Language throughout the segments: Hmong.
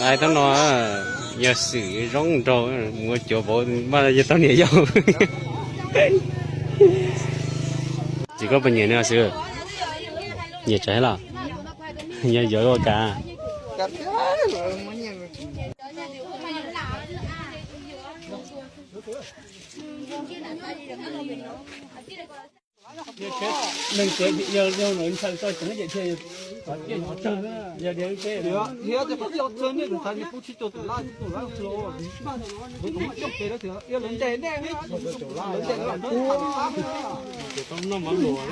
Ai, thaum no yog xwm zoo nraug mus ua cuav vauv mas yog tau niam yau. Tsis koj puas nyiam nws xwb? Nyiam tsawv los? Yog yuav ua cas? Neeg tsev yog yog ntshai tso ceev ces thiaj qhov tiaj qhov tsawg, yog diav peb thiab qhov tiaj qhov tsawg nej tus ntxhais nws pub tsis tau tus lab tus lab los, kuv tus muaj coob pes lawm tias yog lawv ntes nej, lawv ntes lawv los nrog tus lab, noj mov luas,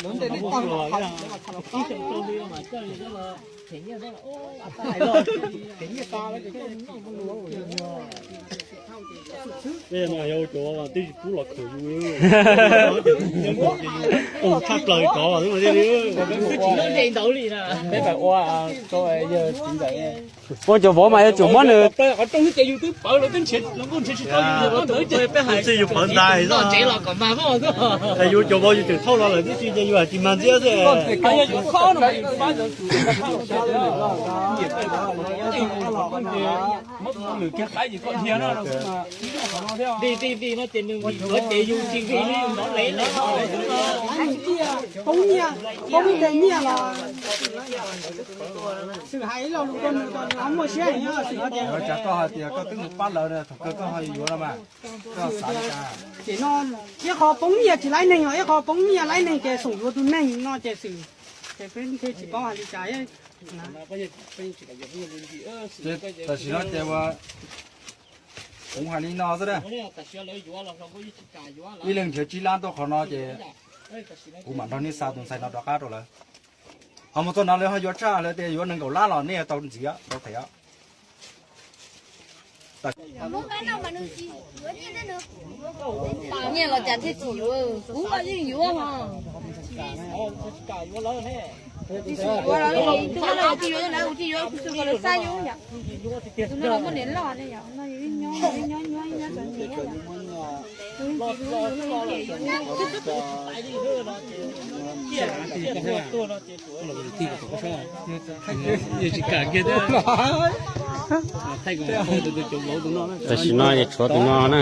lawv ntes nej tag los, Tej no yog ua cov twb tsis pub los khwm yus, tus tshaj plaws cov los xwb mas thiaj li. Peb pais ua rau yawg txiv ntxawm. Ua cov vauv mas yuav tsum muab nws. Qhov rooj ces yus twb pawv lawv twb nrhiav, lawv kuj nrhiav tsis tau yus, yus pawv ntais xwb. Tsev los kom mag xwb. Yus cov vauv yus tseem thauj los lawm tib si ces yus hais tsis mag ntxiab xwb. Muab lwm kiag qaib ces koj dhia no. Ti ti ti no ces nws yuav ces yus tsis vim li yus nov lev lawm. Poob nyiaj, poob ib tes nyiaj los xwm hais ib lo lus rau nws, nws muaj siab heev, xwm hais tias koj hais tias koj twb mus pab lawv, thaum kawg koj ho yuav no mas, koj xav li cas? Ces no ib qho poob nyiaj tsis laib neeg, ib qho poob nyiaj laib neeg ces xoom yuav tus neeg no ces xwm, ces peb thiaj tsis paub hais li cas. Tam sim no ces ua, kuv hais li no xwb na, ib leeg nrhiav tsib lab tuaj qhov no ces kuv mam nrog nej xa tus ntxhais no rov qab rau lawv. Ho mus txog no lawv ho yuav tshaj, lawv tias yuav nees nkaum lab los nej tau ntxiv tau them. Nyiaj los cas thiaj tsis yuav, kuv los yeej yuav. Tsis yuav los, tus no los tsis yuav, tus no los tsis yuav, kuv xav kom lawv xa yus yom. Tus no los muaj niam loj ne yom, no yus nyob nyob nyob nyob txom nyem yom. Tam sim no es tshuav tus no na.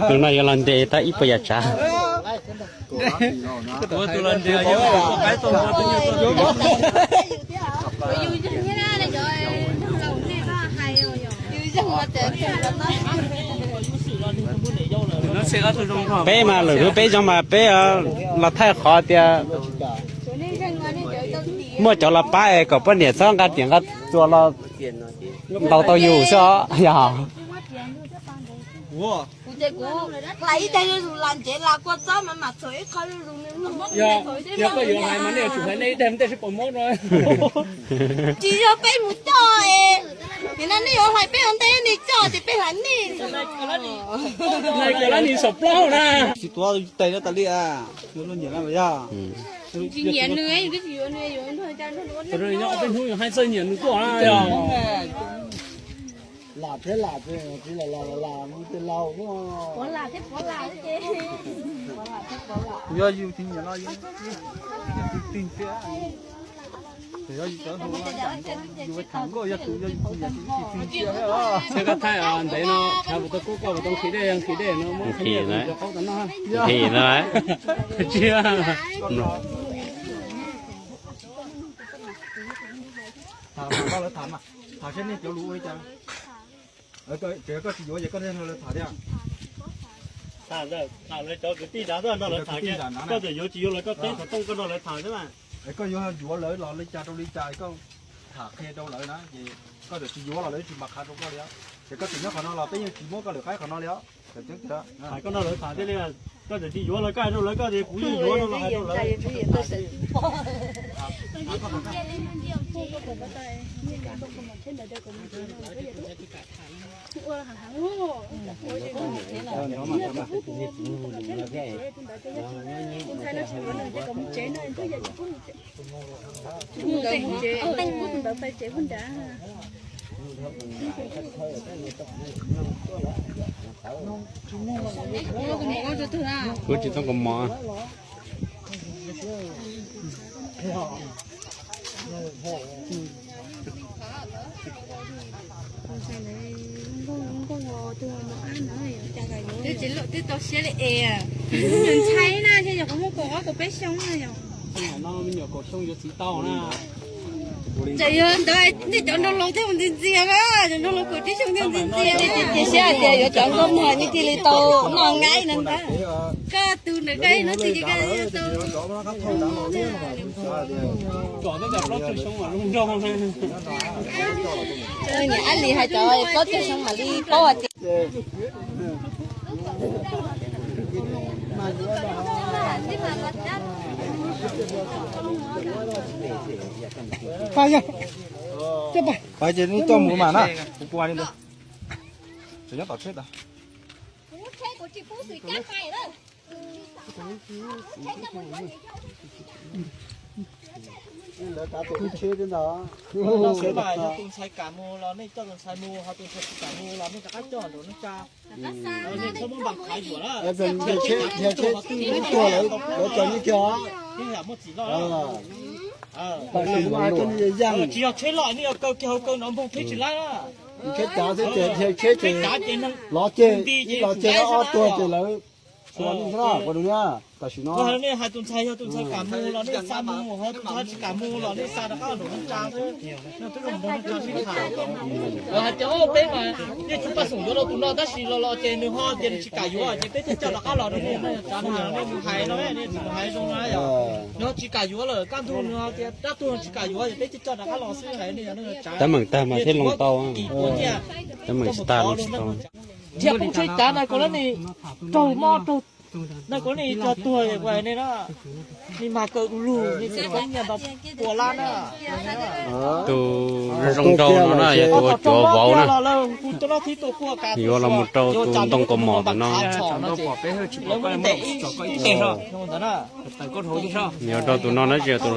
Tus no yuav los ntes tau ib puas yam tsav. Peb mas lwm hnub peb zoo mas peb los thaij qhov tias muaj cov los pab es kom poj niam txhob nqa riam nqa txuas los ntaus tau yus xwb os yog. Kuv ces kuv hais ib teg zuj zus, lam ntsev lam kua txob mas mam txhuam ib qho zuj zus nws mloog. Yog koj yuav hais mas nej yuav tsum hais nej ib teg ntej seb puas mob no. Tsis yog peb mus coj es, nim no nej yuav hais peb ua ntej nej coj ces peb hais nej. Nai kawg lab nis saum plaub na. Tsis tuav tes no tas li a. Nyiam na yog. Tsis nyiam nws, yus twb tsis yuav nws, yus nrog cas nrog nws ua neej. Nyob ob peb hnub yus hais txawj nyiam nws tuaj na yog. Lam thiab lam, txiv lam lam lam mus ces laus. Puav lam thiab puav lam ces. Yog yus tsis nyiam no yus tsis txig thiab. Yog yus cov hu yus tham nkauj, yog tus yog yus tsis nyiam ces yus tsis txig thiab. Thiab koj thaij ntev no thav puas tau kub, koj puas tau nqhis dej, nqhis dej no muab nqhis no. Tsis tham, koj lawv tham mas, tham saib nej cov lus ua li cas. Ces koj tsis yuav ces koj thiaj nrog lawv tham thiab. Tham lawv cov kwv tij nrad, nrog lawv tham kiag. Koj txawm yuav tsis yuav los koj teb xov tooj koj nrog lawv tham xwb mas. Es koj yuav yuav lawv los li cas rau li cas koj tham qhia rau lawv na, ces koj txawm tsis yuav los lawv tsis npam qha rau koj li. Ces koj tseem nyob qhov no los peb yeej tsis muab koj lwm qaib qhov no li os. Hais koj nrog lawv tham thiaj li, koj txawm tsis yuav los koj hais rau lawv koj tias kuv yeej yuav no los hais rau lawv. Kuv tsis tau kaus mom. Twb tsis lub twb tau siab li es. Nyuam ntshai na, yog kuv muaj kaum ob kaum peb xyoo na yog. Tseem yog ntawd nej cov nraug laus thiaj mus ntxias ntxias na, cov nraug laus kaum tsib xyoo thiaj ntxias ntxias. Ces siab hais tias yuav cov nkauj muag nej thiaj li tau noj nqaij no ntag. Koj tus ntawm koj ib hnub twg ces koj tau. Niam Ab Lis hais cov plaub caug xyoo mam li paub hais tias Pab ces nws tuaj mus mas na, kuv pua li ntawd. Tseem nyob tom tsheb tas. Lawv kav tus tsheb thiab ntag. Yog tus ntxhais kam mus los nej coj tus ntxhais mus, ho tus ntxhais tsis kam mus los nej rov qab coj nraum neej tsa. Nej txhob muab npam khav yuam na. Tsheb tuag lawv cov nyiaj kiag os. Tam sim no tsis yog tsheb loj, nej yuav kaw kiag hauv kaw no npog tsheb tsis laib na. Tsheb cav xwb ces dhia tsheb ces lov ceg, ib lov ceg ob tuag ces lawv txhua li thiab ua rau na. Tam sim no nej hais tus ntxhais, yog tus ntxhais kam mus los nej xa mus, ho tus ntxhais tsis kam mus los nej xa rov qab nraum neej tsa xwb. Nej twb zoo nraug neej tsa sib tham. Lawv hais tias peb mas yeej tsis paj xoom yuav rau tus no tab sis los los ces nws ho tias nws tsis kam yuav ces peb thiaj coj rov qab los rau nej, nej tsav na, nej mus hais no, nej tsis mus hais zoo na yom. Nws ho tsis kam yuav lawm, kaj ntug nws ho tias dab tuag tsis kam yuav ces peb thiaj coj rov qab los xwb hais nej. Tab meem tag mas thiaj loo tau. Tab meem tsis tag loo tsis tau. Dhia poob tsheb cav na, koj lab ni raug mob raug na, koj lab ni cog tuag ne na, ni mag kaw du lug ni, tsis poob nyiaj ntau pua lab na. Tus zoo nraug no na yog tus ua cuav vauv na. Yuav los mus rau tus ntoo kaus mom tus no. Yuav rau tus no na, tsis yog tus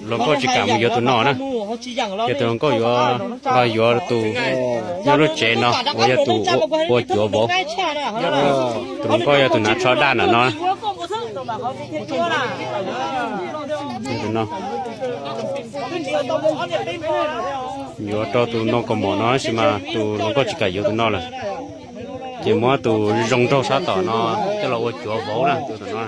hluas nkauj tsis kam mus yuav tus no na. Ces tus hluas nkauj yuav los yuav tus nyob lub tsev no uas yog tus ua cuav vauv. Tus hluas nkauj yog tus hnav tsho daj ntawm no. Yuav rau tus ntoo kaus mom no tab sis mas tus hluas nkauj tsis kam yuav tus no lawm. Ces muab tus zoo nraug sab tom no coj los ua cuav vauv na, tus tom no.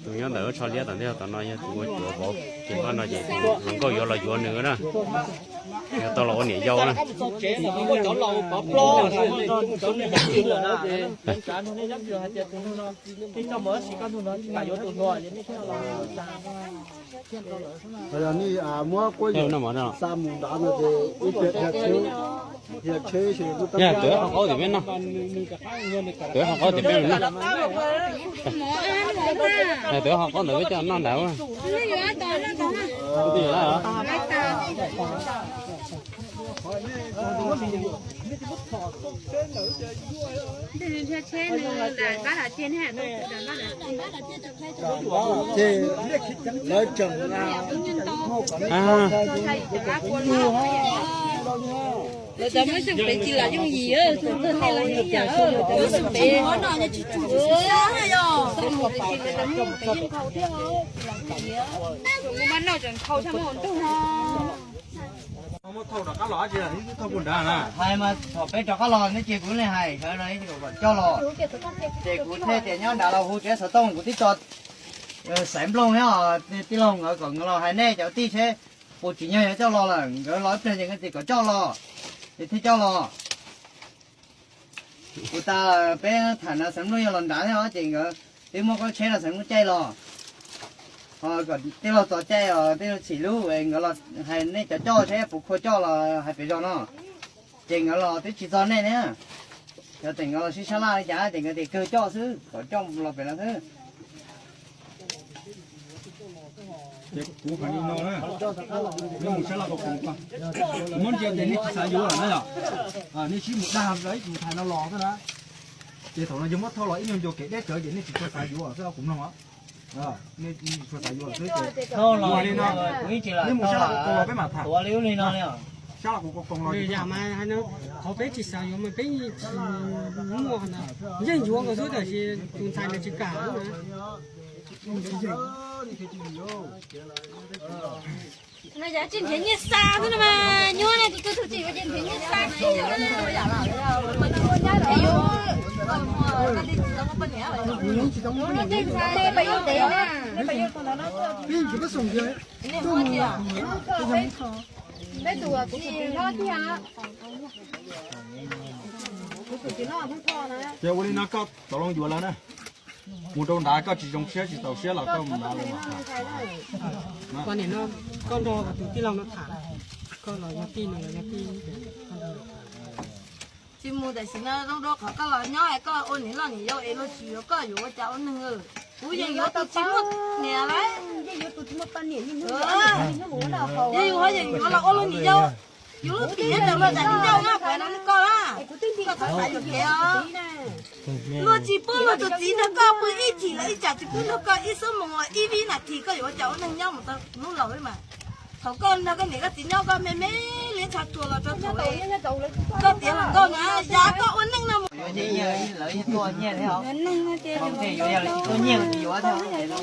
Tus nyob ntawm lub tsho liab tom ntej tom no yog tus ua cuav vauv, ces npaj no ces tus hluas nkauj yuav los yuav nws na, yuav tau los ua niam yau na. Yog nej muab quab yam xa mus nrad no ces ib pliag dhia tsheb, dhia tsheb ces twb tau. Tus ho qaub tias peb noj, tus ho qaub tias peb noj, tus ho qaub ntawd peb coj noj nrad. Lawv tseem lawv cov muab xyoo pem tsis lam yooj yim, tug tug nej los ib yam, lawv cov muab xyoo pem. Kuv mas noj tseem nthau tshaj muaj ntug no. Hais mas thaum peb rov qab los nej cia kuv li hais sawv daws no kom coj los. Ces kuv thiaj tias nyob nrad los hu tsev xov tooj kuv twb tso xaiv nplooj thiab tij laug nkawd kom nkawd los hais nej cov tij seb puas tsim nyog yuav coj los lawm. Nkawd los ib pliag ces nkawd tias kom coj los, ces thiaj coj los. Kuv tas peb tham no xeev nplooj yog los nrad thiab ces nkawd twb muab koj tsheb no xeev nplooj caij los, ho kom tij laug txo caij os, tij laug txhim lub, nkawd los hais nej cov coj seb puas khuv coj los hais pem zos no. Ces nkawd los twb tsis txog nej thiab. Yog tias nkawd los sib sab laj li cas ces nkawd tias kawg coj xwb, kom coj los pem no xwb. Ces kuv hais li no na, nej mus sab laj ko, kuv muab ntsia ces nej tsis xav yuav lawm na yom. Nej sib mus dag rau ib tus ntxhais no los xwb na. Ces thaum no yog muab thauj los ib nyuag ncua kev deb tsawv ces nej tsis tshua xav yuav xwb kuv mloog os. Nej tsis tshua xav yuav xwb ces li no, nej mus sab laj ko koos los peb mam tham. Sab laj ko koos los, qhov peb tsis xav yuav mas peb tsis muaj na, yeej yuav nkaus xwb tab sis tus ntxhais nws tsis kam na. Tsis nrhiav nyiaj xa xwb no mas, nyuaj na, tus twg tus tsis yuav ces nrhiav nyiaj xa xwb. Ces ua li no koj tau loo yuav lawm na. Mus rau nrad koj tsis zoo siab tsis txaus siab los koj mus nrad los. Koj nrog tus tij laug no tham, koj los yog tij no los yog tij. Tsis mus tam sim no zoo rau qhov koj los nyob es koj ua niam loj niam yau es luag tsis yuav koj yuav ua cas ua neeg. Kuv yeej yuav tus tsis muaj niam lawm. Yeej yuav ho yeej yuav los ua luag niam yau. Yus lub tim nyob ntawm luag daim niam ncauj na, kuv hais rau koj na. Koj txhob xav yuam kev os. Luag tsis pub luag tus txiv nrog koj pw ib chim los ib tsam tsis pub nrog koj ib xuab moos los ib vib nas this, koj yuav ua cas ua neeg nyob mus tau hnub laus li mas. Thaum koj nrog koj niam koj txiv nyob koj me me li tshav tsuas los rau thaum koj tiav hluas nkauj na, yog koj ua neej no mus.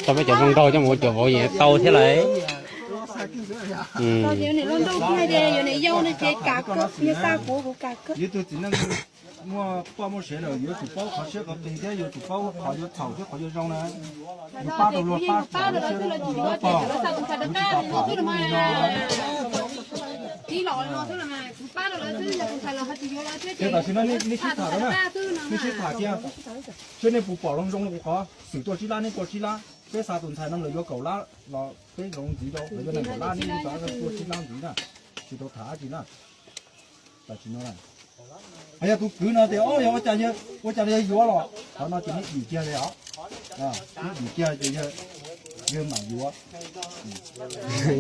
Tau peb cov zoo nraug coj mus ua cov vauv yeej tau thiab lauj. Muaj poj muaj sev lawm yuav tsum paub qhov siab qhov qis thiab yuav tsum paub qhov yuav txhaum thiab qhov yuav zoo na. Yuav pab rau luag pab, ces tam sim no nej sib tham na, nej sib tham kiag, seb nej puas pom zoo zoo li kuv qhov xwm tuaj tsib lab nej tuaj tsib lab, peb xa tus ntxhais no lawv yuav kaum lab los peb zoo ntxiv rau, lawv yuav nees nkaum lab nej tuaj tsib lab ntxiv na, tsis tau tham dab tsi na. Tam sim no yog tus kwv no tias, o, yog ua cas, ua cas yog yuav los, qhov no ces nej dim kiag li os, nej dim kiag ces yawg mam yuav.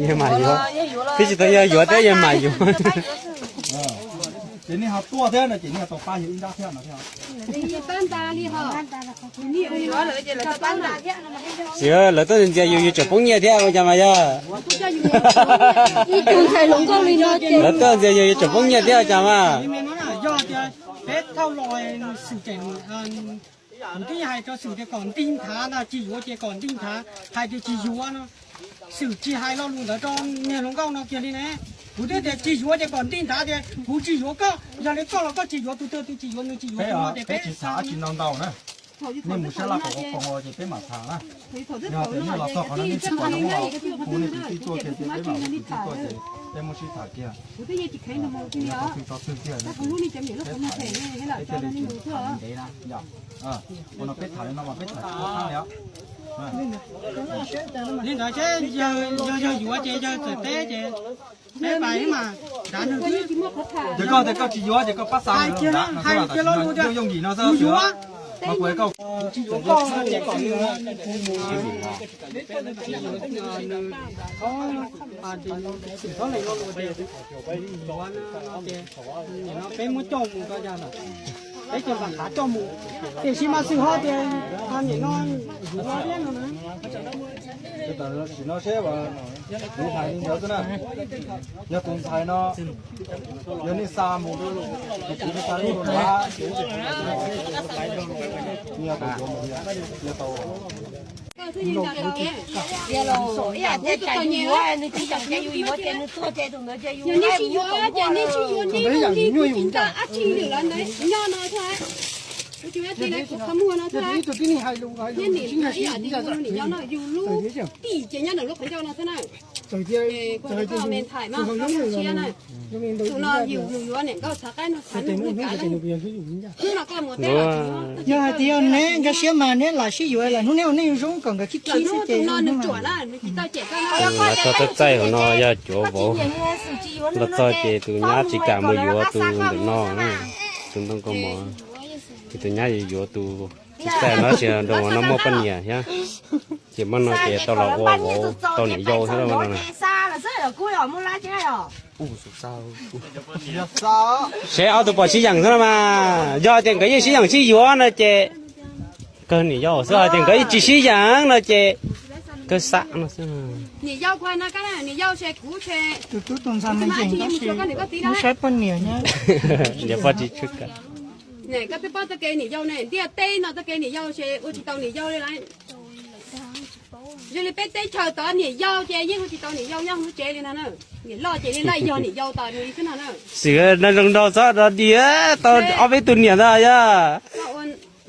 Yawg mam yuav, twb tsis tau yog yuav thiab yawg mam yuav. Ces nej ho tuaj thiab no ces nej tau pab yawg ib nrab thiab no thiab. Tsis, lawv tuaj ntxias yus yus tseem poob nyiaj thiab ua cas mas yog. Lawv tuaj ntxias yus yus tseem poob nyiaj thiab ua cas mas. Peb thauj los xwm tseem, kuv twb hais rau xwm tias kom ntig nthav no, tsis yuav ces kom ntig nthav, hais tias tsis yuav no. Xwm tsis hais lo lus ntawd rau niag hluas nkauj no kiag li ne. Kuv twb tias tsis yuav ces kom ntig nthav tias kuv tsis yuav koj, yog li koj los koj tsis yuav tus twg, tus tsis yuav nws tsis yuav tus no ces peb tsis tham dab tsi ntau ntau na. Nej mus sab laj qhov qhov qos ces peb mam tham na. Yog tias nej los txog qhov no nej tsis pom zoo los hu nej kwv tij tuaj kiag ces peb mam hu kwv tij tuaj ces peb muab sib tham kiag. Tso twg tso twg kiag, peb thiaj li tham ntev na. Ua no peb tham li no mas peb tham tsis tau qab li os. Li ntawd seb yog yawg yuav ces yawg txawm teb ces peb pais mas nrad nws twb. Ces koj tias koj tsis yuav ces koj pab xa hais kiag lo lus tias yooj yim no xwb, kuv yuav, mas kuv tsis yuav koj ces kom nws, nws txhob lees lo lus tias yuav no ces nim no peb muab coj mus rau yawg lawm, peb coj nram hav coj mus, tiam sis mas xwm ho tias nim no yuav thiab no na. Tam sim no seb kuv hais li ntawd xwb na, yog tus ntxhais no yog nej xa mus, tus kwv nej xa lub rau nrad, nej yog tus yuav mus, yog tau. Ib yam tias yus yuav, nws tsis xav tias yus yuav ces nws tuag ces tus ntawd ces yus, yog nej tsis yuav ces nej tsis yuav, nej ua li kuv tsis tau dab tsi lwm lawm ntawd, kuv nyob no thiab, kuv tsis muaj dab tsi lawm, kuv qhov muag no thiab. Neb nim no ib yam tias yus niam yau no yus lub tim ces nyob ntawm lub qhov ncauj no thiab na. Ces kuv hais koj me ntxhais mas koj tshiab na. Tus no yus yus yuav niam nkauj txhav qaib no txhav nws kav lawm. Hnub no koj mus teb los tsis nyob. Yog hais tias yog neb nkag siab mas neb lam sib yuav lawm, hnub neb ua nej zoo kom nkawd khib khib xwb ces. Tus no nws ruam na, nws tsis tau cem koj na. Los txog txaij txaij hauv no yog cuav vauv. Los txog ces tus nyab tsis kam mus yuav tus ntawm no, tus ntoo kaus mom. Ces tus nyab yuav yuav tus txaij no tsis nrog no muaj poj niam thiab. Ces hmo no ces tau los ua vauv tau niam yau thiab no. Seb ob tug pom sib yeem xwb no mas, yog tias nkawd yeej sib yeem sib yuav no ces kawg niam yau xwb, hos tias nkawd yeej tsis sib yeem no ces kawg xam no xwb. Niam yau kuv hais no, niam yau ces kuv ces tus tub tus ntxhais me ntsis tab sis saib poj niam nyob. Niam poj tsis tshwj kav. Koj twb paub txoj kev niam yau ne, ntiaj teb no txoj kev niam yau ces ua tsis tau niam yau li lawm. Li peb teb chaws tod niam yau ces yeej hu tsis tau niam yau nyob hauv lub tsev li no na. Niam loj ces li laij yog niam yau tos nws li xwb no na. Xwm no zoo nraug txhob rov diam tau ob peb tug niam ntag yog.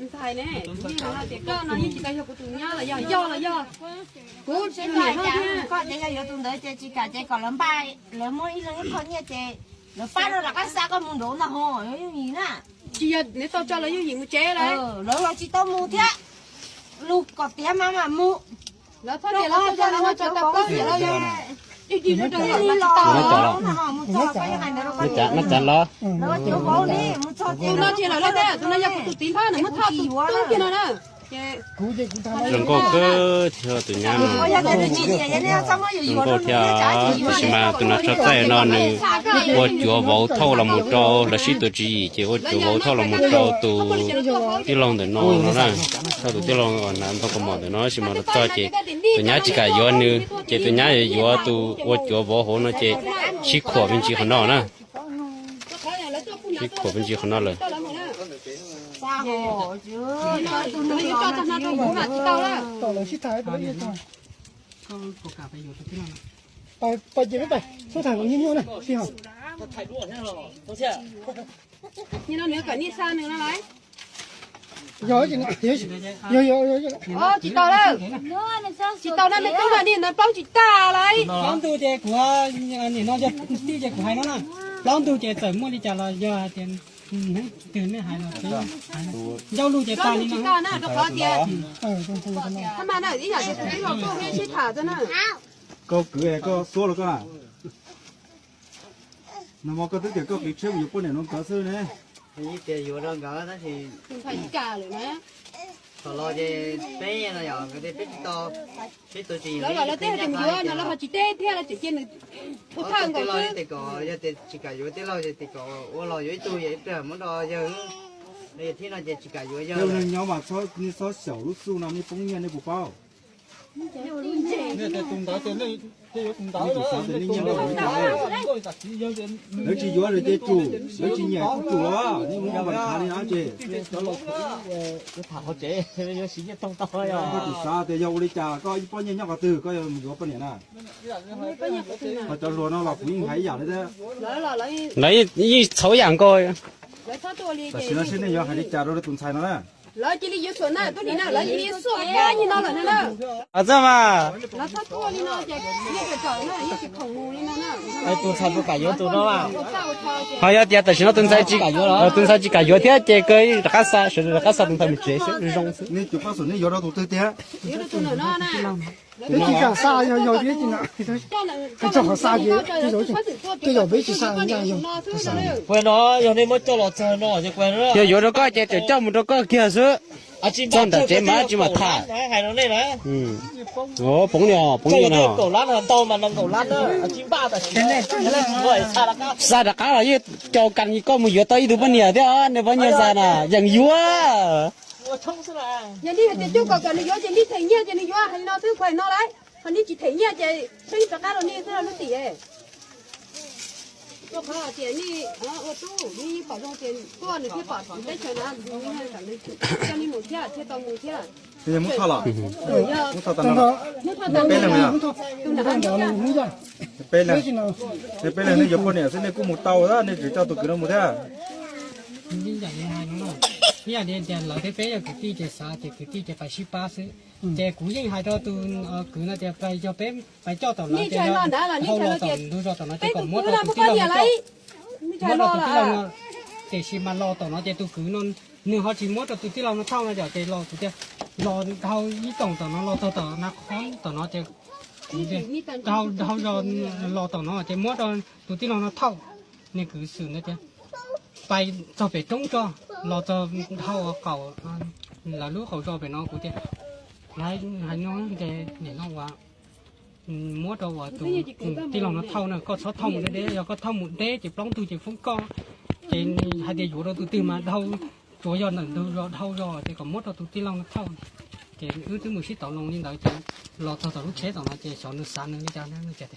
Ntxhais ne, yeej hais no tias koj no yeej tsis tau yog kuv tus nyab los yog, yog los yog kuv niam no thiab. Koj ces yog yuav tus ntawd ces tsis kam ces kom lawv npaj, lawv muab ib leeg ib qho nyiaj ces lawv pab rau lawv qab xa koj mus nraud ntag ho, yooj yim na. Tsis yog nws tau tso lawv yooj yim mus tsev lawm. Lawv los tsis tau mus thiab, lus kom tiav mas mam mus. Lawv txhob tias lawv tau tso lawv no tso tau koj tias lawv yog ib ib rau lawm los tsis tau los. Tus no ces lawv lawm, tus no yog kuv tus txiv hlob nws muab thauj tus tub kiag no na. Zoo nkauj kawg thiab tus nyab no. Zoo nkauj thiab, tab sis mas tus no tso txaij no nws ua cuav vauv thauj los mus rau, lawv sib tua tswv yim ces ua cuav vauv thauj los mus rau tus tij laug ntawm no no na. Thauj tus tij laug uas hnav ntoo kaus mom ntawm no, tab sis mas los txog ces tus nyab tsis kam yuav nws, ces tus nyab yuav tus ua cuav vauv hauv no ces sib khuam me ntsis qhov no na. Sib khuam me ntsis qhov no lawm. Tsis tau lawm, tsis tau na, me tub na, nej ntawd plaub tsis tag lawm. Plaub ntug ces kuv, nim no yog tij ces kuv hais no na, plaub ntug ces txawm muaj li cas los yog hais tias twg nej hais los ncauj lug ces tag li no. Koj kwv koj suab los koj na. Nag hmo koj twb tias koj qiv tshiab mus yuav poj niam no nkawd xwb ne. Tias yuav rau nkawd tab sis thaum los ces peb no yog nkawd tias peb tsis tau, peb tus tsis lawv los lawv teb hais tias mus yuav no lawv ho tsis teb thiab, lawv tseem cia nws ua thawj nkaus xwb. Tias kom yog tias tsis kam yuav tij laug ces tias kom ua los yuav ib tug yog ib pliag muab rau yawg. Yog thiab no ces tsis kam yuav yawg. Nej nyob mas nej txhob xyaum lub txuj no nej poob nyiaj nej puas paub? Nej tus ntawd ces nej, nej yuav tus ntawd, nej tus xav tias nej nyiaj noj yuav li cas. Lawv tsis yuav lawm ces tsum, lawv tsis nyiam kuj tsum los nej mus ua npam khav li no ces. Koj tus xav tias yog ua li cas koj ib pob nyiaj nyob qhov twg koj yuav mus yuav poj niam na. Ho cov hluas no los kuv yeej hais ib yam li thiab. Lawv yeej txhaum ib yam nkaus. Tam sim no seb nej yuav hais li cas rau tus ntxhais no na. Lawv cia li yuav xuam na, tub nim na, lawv cia li yuav xuam ib yam no lawm na. Txawj mas. Tus ntxhais puas kam yuav tus no? Ho yog tias tam sim no tus ntxhais tsis, tus ntxhais tsis kam yuav thiab ces kawg rov qab xa, sawv daws rov qab xa tus ntxhais mus tsev zoo xwb. Nej cov pab xum nej yuav rau tus twg tiag? Peb tsis kam xa, yog yog thiab ces no, txog qhov xa ces tej zaum peb tsis xa, yog yog. Kuv no yog nej muab coj los txog no ces kuv, yog yuav rau koj ces tseem coj mus rau koj kiag xwb. Txog ntawm tsev mas tsis mam tham. Poob li, poob li no. Xa rov qab los yeej cau kas koj mus yuav tau ib tug poj niam thiab, nej poj niam xa na yeej yuav. Yog nej hais tias coj kom kom nws yuav ces nej them nyiaj ces nws yuav, hais li no xwb, kuv hais no lauj. Ho nej tsis them nyiaj ces peb rov qab rau nej xwb lub tim. Rau qhov hais tias nej ua tub, nej yeej pom zoo tias tuaj nws thiaj pom teb chaws na, coj nej mus thiab thiaj tau mus thiab. Muab thauj los? Muab thauj tas no. Peb leeg, peb leeg, peb leeg nej yuav poj niam xwb nej kuj mus tau, nej tseem coj tus kwv no mus thiab. Ib yam li hais no, ib yam li tias lawv thiab peb yog kwv tij ces xav ces kwv tij ces pais sib pab xwb. Ces kuv yeej hais rau tus kwv no tias pais yog peb pais coj tom no ces hau los tom ntug zos tom no ces kom muab rau tus tij laug no coj, muab rau tus tij laug no. Tiam sis mas los tom no ces tus kwv no nws ho tsis muab rau tus tij laug no thauj no yom, ces los kuv tias los dhau ib toom tom no los txog tom na qhov tom no ces dhau zos los tom no ces muab rau tus tij laug no thauj. Nws kwv xwm ntawd tias pais txog pem roob tso, los txog dhau qaum lawv lub qaum zos pem no kuv tias, hais no ces nim no uas muab rau uas tus tij laug no thauj na, koj txhob thauj mus deb deb, yog koj thauj mus deb ces plaub ntug ces foob koj. Ces hais tias yuav rau tus twg mas dhau, tsuav yog ntawm ntug zos dhau zos ces kom muab rau tus tij laug no thauj. Ces wb twb mus sib tau loo li ntawd ces los txog tom lub tsheb tom no ces xyov nws xav nws li cas, nws tias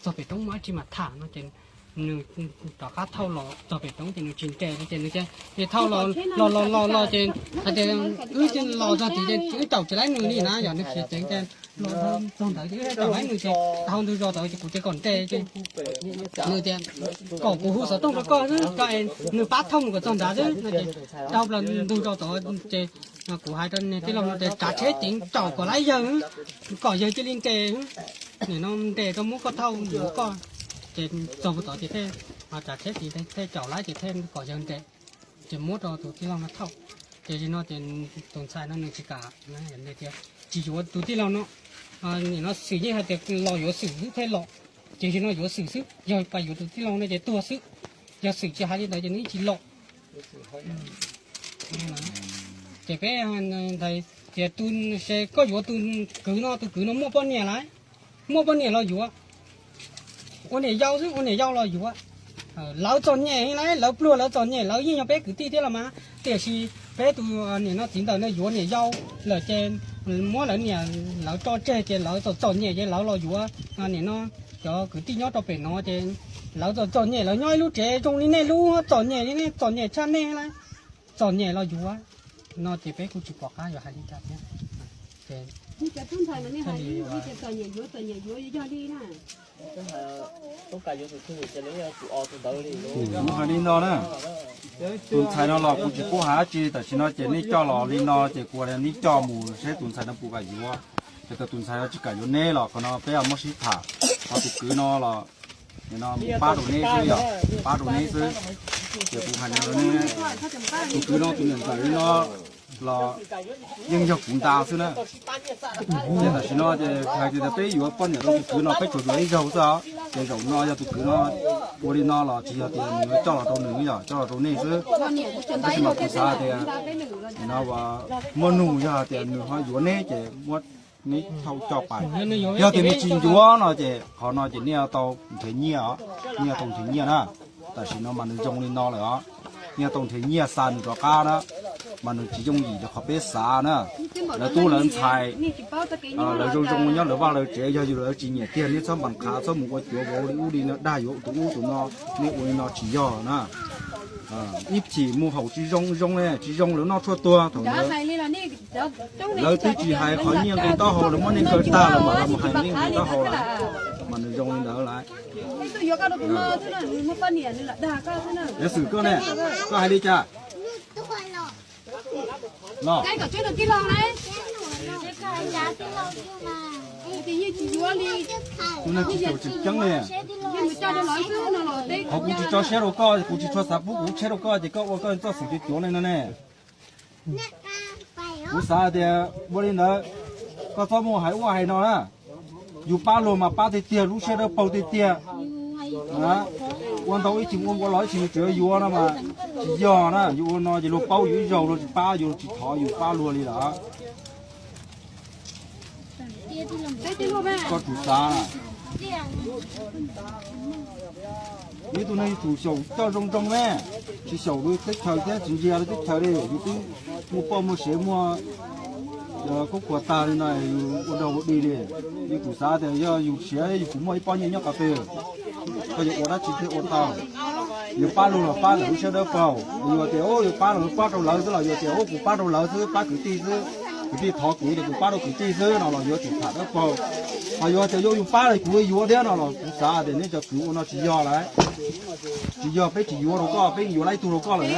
txog pem roob muaj dab tsi mas tham no ces Nws rov qab thauj los txog pem roob ces nws tsis nres li ces nws tias, ces thauj los los los los los ces hais tias wb los txog tid ces wb caum tsis laib nws li na, yog nws siav ceev ces los txog ntawd ces wb caum laib nws ces hauv ntug zos tod ces kuv tias kom nres ces nws tias kom kuv hu xov tooj rau koj xwb, koj nws pab thauj mus kom txog nrad xwb no ces dhau plaws ntug zos tod ces kuv hais rau niag tij laug no tias tsav tsheb ceev caum kom laib yawg, kom yawg cia li nres, nim no nres rau muab koj thauj yuav koj. Ces txog tod ces thiaj tsav tsheb ces thiaj caum laib ces thiaj kom yawg nres, ces muab rau tus tij laug no thauj. Ces zaum no ces tus ntxhais no nws tsis kam, tias tsis yuav tus tij laug no, nim no xwm yeej hais tias los yuav xwm xwb thiaj los, ces zaum no yuav xwm xwb, yog pas yuav tus tij laug no ces tuag xwb, yog xwm tsis hais li ntawd ces nws yeej tsis los. Ces peb tias tus, koj yuav tus kwv no, tus kwv no muaj poj niam lawm, muaj poj niam los yuav, ua niam yau xwb, ua niam yau los yuav. Lawv txom nyem na, lawv pluag lawv txom nyem, lawv yeej yog peb kwv tij thiab los mas, tiam sis peb tus niam no txiv ntawm no yuav niam yau lawm ces muab lawv niam lawv tso tseg ces lawv txom txom nyem ces lawv los yuav, nim no cov kwv tij nyob rau pem no ces lawv txom txom nyem, lawv nyob ib lub tsev zoo li nej lub, txom nyem li nej, txom nyem tshaj nej lawm, txom nyem los yuav no ces peb kuj tsis pom qab yuav hais li cas thiab. Kuv hais li no na, tus ntxhais no los kuv tsis paub hais dab tsi, tam sim no ces nej coj los li no ces kuv hais nej coj mus seb tus ntxhais no puas kam yuav. Ces thaum tus ntxhais no tsis kam yuav neb los qhov no peb muab sib tham, ho tus kwv no los pab rau neb xwb, yog pab rau neb xwb. Ces kuv hais no rau neb, tus kwv no tus niam ntxawm li no los yeej yog kuv nta xwb na. Ces tam sim no ces hais tias peb yuav poj niam rau tus kwv no peb tsuas yuav ib zaug xwb os. Ces zaum no yog tus kwv no ua li no los tsis yog tias nws coj los rau nws, yog coj los rau nej xwb. Tab sis mas kuv xav tias no muaj nug, yog tias nws ho yuav neb ces muab neb thauj coj pais. Yog tias nws tsis yuav no ces qhov no ces nej tau nrhiav nyiaj os, nej tau nrhiav nyiaj na. Tam sim no mas nws zoo li no lawm os, nej tau nrhiav nyiaj xa nws rov qab na, mas nws tsis yooj yim rau qhov peb xav na. Lawv tub lawv ntxhais, lawv zoo zoo nyob lawv vaj lawv tsev, yog yus lawv tsis nyiam tiag neb txhob npam qhav, txhob mus ua cuav vauv li ub li no dag yuav tus ub tus no, nej ua li no tsis yog na. Ib chim mus haum tsis zoo zoo ne, tsis zoo lawv noj tshuaj tuag thaum ntawd. Lawv twb tsis hais qhov nyiaj nqi taub hau, lawv muab nej kaw tag lawm mam los hais nyiaj nqi taub hau lawm, mas nws zoo li ntawd lawm. Yuav xwm koj ne, koj hais li cas? Los, tus neeg tsis caum tsis ceeb li. Qhov kuv tsis tso siab rau koj, kuv tsis tshua xav pub kuv lub tsheb rau koj ces koj ua koj txoj xwm cuav cuav li no ne. Kuv xav tias ua li ntawd, koj txhob muaj hais ua hais no na. Yus pab luag mas pab tiag tiag, lub siab dawb paug tiag tiag. Ua ntau ib chim ua npaum los ib chim nws tseem yuav no mas tsis yog na. Yus ua no ces luag paub yus ib zaug, luag tsis pab yus, luag tsis thov yus pab luag li lawm. Koj tsum xav na. Ib tug neeg tsum xyaum coj zoo zoo me, tsis xyaum lwm teb chaws thiab tsis ntsia lwm teb chaws li. Yus twb muaj poj muaj sev muaj khaub khuas tag li no yus ua dog ua dig li. Yus tsum xav tias yog yus siav yus kuv muaj ib pob nyiaj nyob qhov twg, koj yuav ua dab tsi thiaj ua tau. Yus pab luag los pab ntawm lub siab dawb paug, yus tias yus pab los pab rau lawv xwb los yus tias kuv pab rau lawv xwb, pab kwv tij xwb, kwv tij thov kuv ces kuv pab rau kwv tij xwb no los yuav tsum tham dawb paug. Ho yus tias yog yus pab los kuv yuav thiab no los kuv xav tias neb cov kwv ua no tsis yog lawm. Tsis yog peb tsis yuav rau koj, peb yuav laib tug rau koj lawm.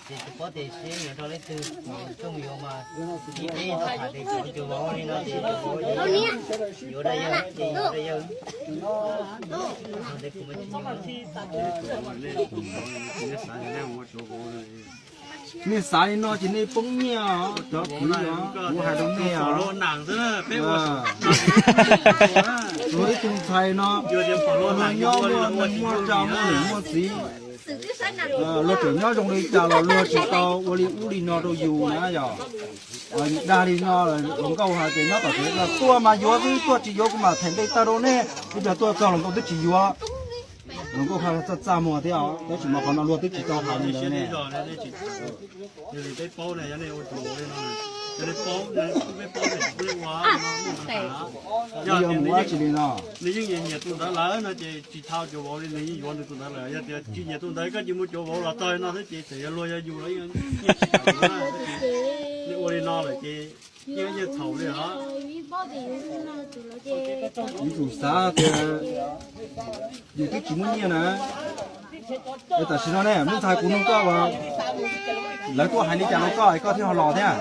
Ces tsis paub tias seb yuav rau leej twg, coj mus yuav mas ib peb tau tham tias cov vauv li no ces cov vauv yuav rau yawg ces yuav rau yawg. Nej xav li no ces nej poob nyiaj os cov kwv os, kuv hais rau nej os. Luag ib tug ntxhais no, luag nyob muaj neeg muaj tsa muaj niam muaj txiv, luag tseem nyob zoo li cas los luag tsis tau ua li ub li no rau yus na yog. Dag li no, hluas nkauj hais tias nyob tom tsev tuaj mas yuav xwb, tuaj tsis yuav kuv mam them npe tawg rau nej, ib pliag tuaj txog hluas nkauj twb tsis yuav. Nkauj Haj txaj txaj muag thiab os, tab sis mas qhov no luag twb tsis tau hais li ntawd ne. Yog li peb paub na, yog nej ua tsis ua li no, yog nej paub, peb paub, peb ua no, yog mus ua tsis li no. Nws yeej nyiam tus ntawd lawm no ces tsis tau cuav vauv li, nws yeej yuav nws tus ntawd lawm. Yog tias tsis nyiam tus ntawd koj cia mus cuav vauv los txog no xwb ces txawm yog luag yog yus los yeej tsis tau. Nej ua li no lawm ces yeej yeej txhaum li os. Yuav tsum xav tias yus twb tsis muaj nyiaj na. Es tam sim no ne, Nuj Ntxhais, kuv nug koj, lawv tuaj hais li cas rau koj es koj thiaj ho los thiab?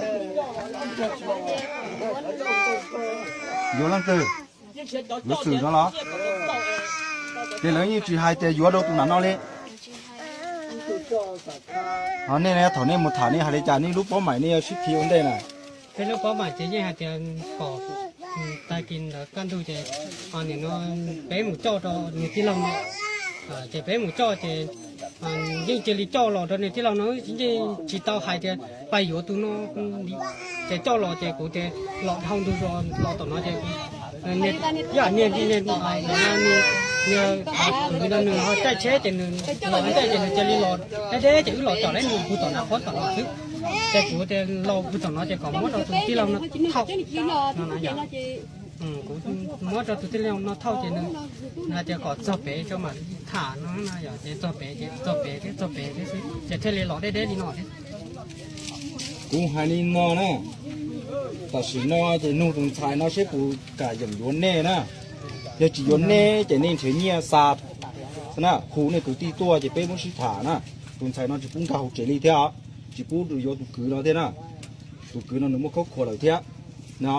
Yuav leej twg? Yuav Xwm no los? Ces lawv yeej tsis hais tias yuav rau tus nam no li. Ho nej thaum nej mus tham nej hais li cas, nej lub paub maim nej yuav sib khi ua ntej na? Peb lub paub maim ces yeej hais tias pom tag kis ntawd kaj ntug ces nim no peb mus coj rau nws tij laug no. Ces peb mus coj ces yeej cia li coj los rau nws tij laug no, yeej tsis tau hais tias pais yuav tus no. Ces coj los ces kuv tias los dhau ntug zos los tom no ces ib yam niag niag niag kwv no nws ho caij tsheb ces nws los caij ces nws cia li los deb deb ces wb los tom lawv nws puag tom nav qhuab tom no xwb. Ces kuv tias los puag tom no ces kom muab rau tus tij laug no thauj. Kuv muab rau tus tij laug no thauj ces nws hais tias kom txog pem tso mam tham no na, yog ces txog pem ces txog pem thiab txog pem thiab xwb ces thiaj li los deb deb li no thiab. Kuv hais li no na, tam sim no ces nug tus ntxhais no seb puas kam yeem yuav nej na. Yog tsis yuav nej ces nej nrhiav nyiaj xa na, hu nej kwv tij tuaj ces peb muab sib tham na. Tus ntxhais no tsis pub nkag hauv tsev li thiab, tsis pub yuav tus kwv no thiab na. Tus kwv no nws muaj khaub khuas lawm thiab no.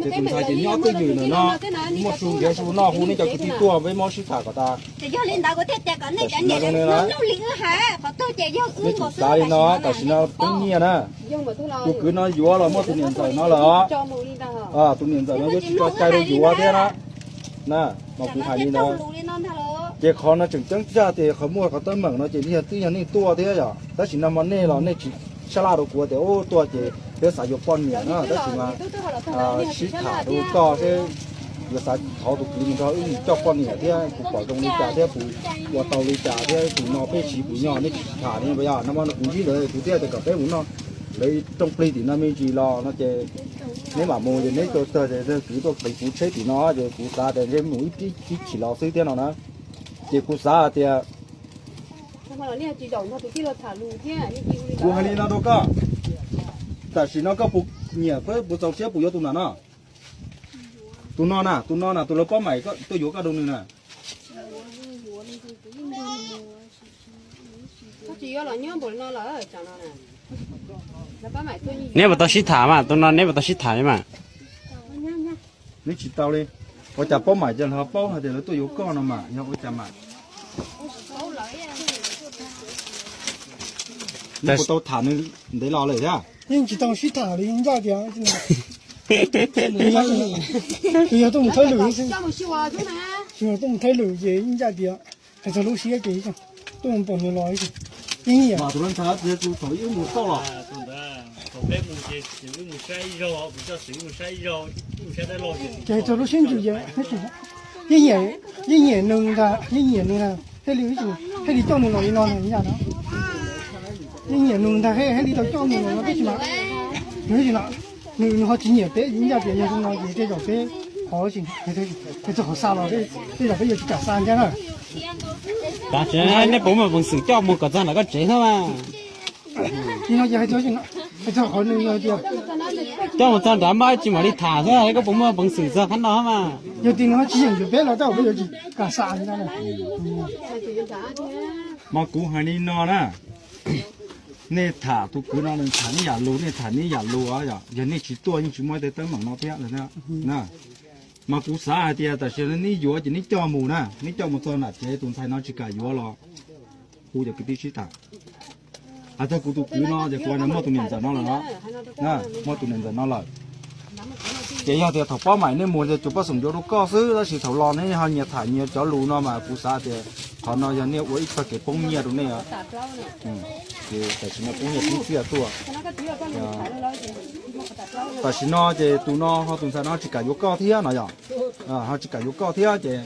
Ces tus ntxhais ces nyob twj ywm ntawm no, muaj su nrhiav su noj, hu nej cov kwv tij tuaj peb muab sib tham kom tas. Tam sim no zoo li no, nej tsis xav li no, tam sim no poob nyiaj na. Tus kwv no yuav los muaj tus niam ntxawm no lawm os. Tus niam ntxawm no yuav tsis tso cai rau yuav thiab na. Na, mas kuv hais li ntawd. Ces qhov no tseem ceeb tshaj tias qhov muaj qhov teeb meem no ces yog twb yog nej tuaj thiab yom, tab sis no mas nej los nej tsis sab laj rau kuv tias ub tuaj ces peb xav yuav poj niam na, tab sis mas sib tham rau koj seb yuav xav thov tus kwv mus nrog wb mus coj poj niam thiab kuv pom zoo li cas thiab kuv ua tau li cas thiab tus no peb siv kuv nyob nej tsis tham li no mas kuv ntsib lawv kuv thiaj tias kom peb mus noj lawv rooj plig tim no me ntsis los no ces neb mam mus ces neb tau tag ces kwv tuaj qiv kuv tsheb tim no ces kuv xav tias ntshe mus ib chim los xwb thiab no na. Ces kuv xav hais tias kuv hais li no rau koj, tam sim no koj puas nyiam thiab puas txaus siab puas yuav tus nam no? Tus no na, tus no na, tus lawv pab maim tuaj yuav koj rau nws na. Neb puas tau sib tham mas, tus no neb puas tau sib tham li mas? Neb tsis tau li. Ua cas pab maim ces lawv paub hais tias lawv tuaj yuav koj no mas yog ua cas mas? Neb puas tau tham nws ntev los lawm thiab? Yeej tsis tau sib tham li, ncaj tias yog tuaj mus thawj lwm, yog tuaj mus thawj lwm ces ncaj tias hais txog lub siab ces tuaj mus pom nws los yeej nyiam. Tus ntxhais thaum ib mus txoj los, ces hais txog lub siab ntsws ces yeej nyiam, yeej nyiam nws ntag, yeej nyiam nws ntag thiaj li, thiaj li coj nws los li no ntag. Yeej nyiam nws ntag thiaj li tau coj nws los no tab sis mas nws, nws ho tsis nyiam peb, ncaj tias yog li no ces tej zaum peb qhov, hais txog qhov xa los tej zaum peb yuav tsis kam xa ncaj na. Tam sim no nej puas muaj peev xwm coj mus kom txog nram koj tsev thiab mas? Li no ces hais txog, hais txog qhov nws tias coj mus txog nrad mas tsis mam li tham thiab, koj puas muaj peev xwm txog qhov no mas? Yog tias nws ho tsis yeem yuav peb los tej zaum peb yuav tsis kam xa ncaj na. Mas kuv hais li no na, nej tham tus kwv no nws tham neb yam lus, nej tham neb yam lus, yog nej tsis tuaj yeej tsis muaj tej teeb meem no thiab na. Mas kuv xav hais tias tam sim no neb yuav ces neb coj mus na, neb coj mus txog nram tsev, tus ntxhais no tsis kam yuav los hu cov kwv tij sib tham. Hais txog kuv tus kwv no ces kuv muaj tus niam ntxawm no lawm, muaj tus niam ntxawm no lawm. Ces yog tias thaum pab maim nej mus ces tsuas pab xeem yuav rau koj xwb, tab sis thaum los neb ho nyias tham nyias cov lus no mas kuv xav tias qhov no yog nej ua ib txoj kev poob nyiaj rau nej. Ces tam sim no poob nyiaj poob txiaj tuaj. Tam sim no ces tus no ho tus ntxhais no tsis kam yuav koj thiab no yom, ho tsis kam yuav koj thiab ces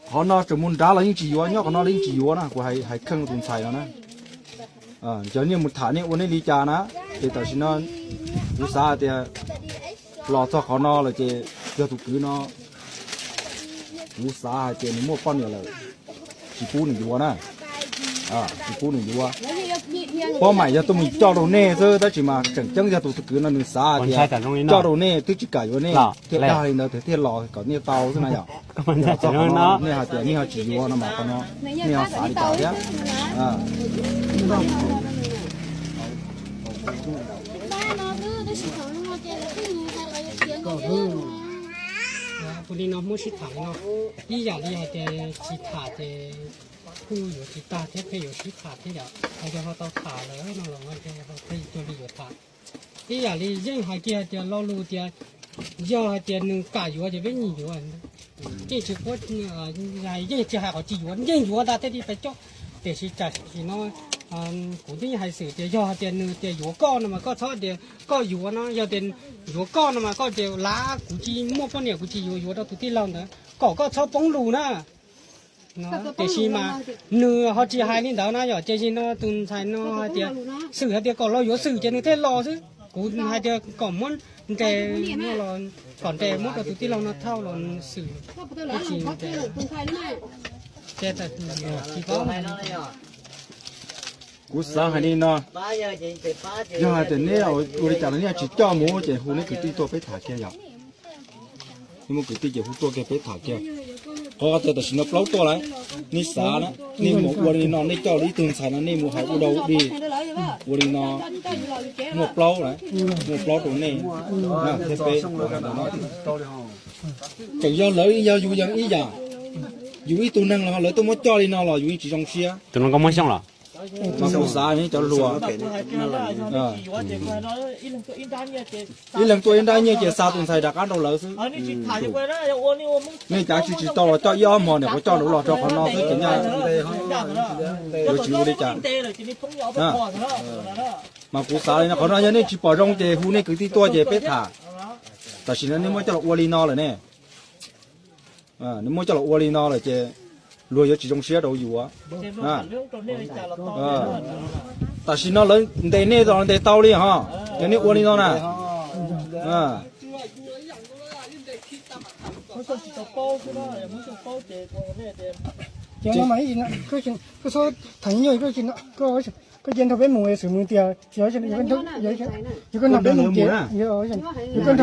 qhov no tseem mus nrad los yeej tsis yuav, nyob qhov no los yeej tsis yuav na, kuv hais kheej tus ntxhais no na. Cov nej mus tham nej ua nej li cas na, ces tam sim no kuv xav hais tias los txog qhov no lawm ces yog tus kwv no, kuv xav hais tias nws muaj poj niam lawm, tsis pub nws yuav na, tsis pub nws yuav. Pab maim yog tuaj mus coj rau nej xwb, tab sis mas tseem ceeb yog tus kwv no nws xav hais tias coj rau nej twb tsis kam yuav nej thiaj dag li ntawd thiaj los kom nej tau xwb na yom. Txog qhov no nej hais tias nej ho tsis yuav no mas qhov no nej ho xav li cas thiab? Kuv li no muab sib tham li no, ib yam li hais tias tsis tham ces kuj yuav tsis tag thiab, pheej yuav sib tham thiab yom. Hais tias ho tau tham lawm no los ho pheej cuag li yuav tham. Ib yam li yeej hais kiag hais tias lo lus tias yog hais tias nws kam yuav ces peb yeej yuav, yeej tsis qhuab, yeej tsis hais qhov tsis yuav, yeej yuav ntag thiaj li pais coj. Tiam sis tam sim no kuv twb yeej hais xwm tias yog hais tias nws tias yuav koj no mas koj txhob tias koj yuav no, yog tias yuav koj no mas koj tias lav kuv tsis muaj poj niam kuv tsis yuav yuav rau tus tij laug ntawd kom koj txhob poob lus na. Tiam sis mas nws ho tsis hais li ntawd na yom, ces no tus ntxhais no hais tias xwm hais tias kom los yuav xwm ces nws thiaj los xwb. Kuv hais tias kom muab ntes, kom ntes muab rau tus tij laug no thauj los xwm, ces tsis paub. Kuv xav hais li no, yog hais tias neb ua li cas los nej tsis coj mus ces hu neb kwv tij tuaj peb tham kiag yom. Nej muaj kwv tij ces hu tuaj kiag peb tham kiag. Qhov tias tam sim no plaub tuaj lawm, nej xav na, nej mus ua li no nej coj ib tug ntxhais no nej mus hais ua dog ua dig, ua li no muaj plaub lawm, muaj plaub rau nej thiab peb. Tseem yog lawv yog yus yeej ib yam, yus ib tug neeg los lawv tuaj muab coj li no los yus yeej tsis zoo siab. Tus no koj muab xyooj los? Mas kuv xav nej cov hluas, ib leeg tuaj ib nrab nyiaj ces xa tus ntxhais rov qab rau lawv xwb. Nej cav tsis tsis tau los coj ib ob hmo niam qhuav coj lawv los rau qhov no xwb ces nyaj yuav tsis ua li cas. Mas kuv xav li no, qhov no yog nej tsis pom zoo ces hu nej kwv tij tuaj ces peb tham. Tam sim no nej muab coj los ua li no lawm ne, nej muab coj los ua li no lawm ces luag yuav tsis zoo siab rau yus. Tam sim no lawv ntes nej los ntes tau li ho, yog nej ua li no na. Ces no mas koj txhob tham nyuaj, koj cia nrog peb mus xwm mus tias, yog koj nrog peb mus ces, yog koj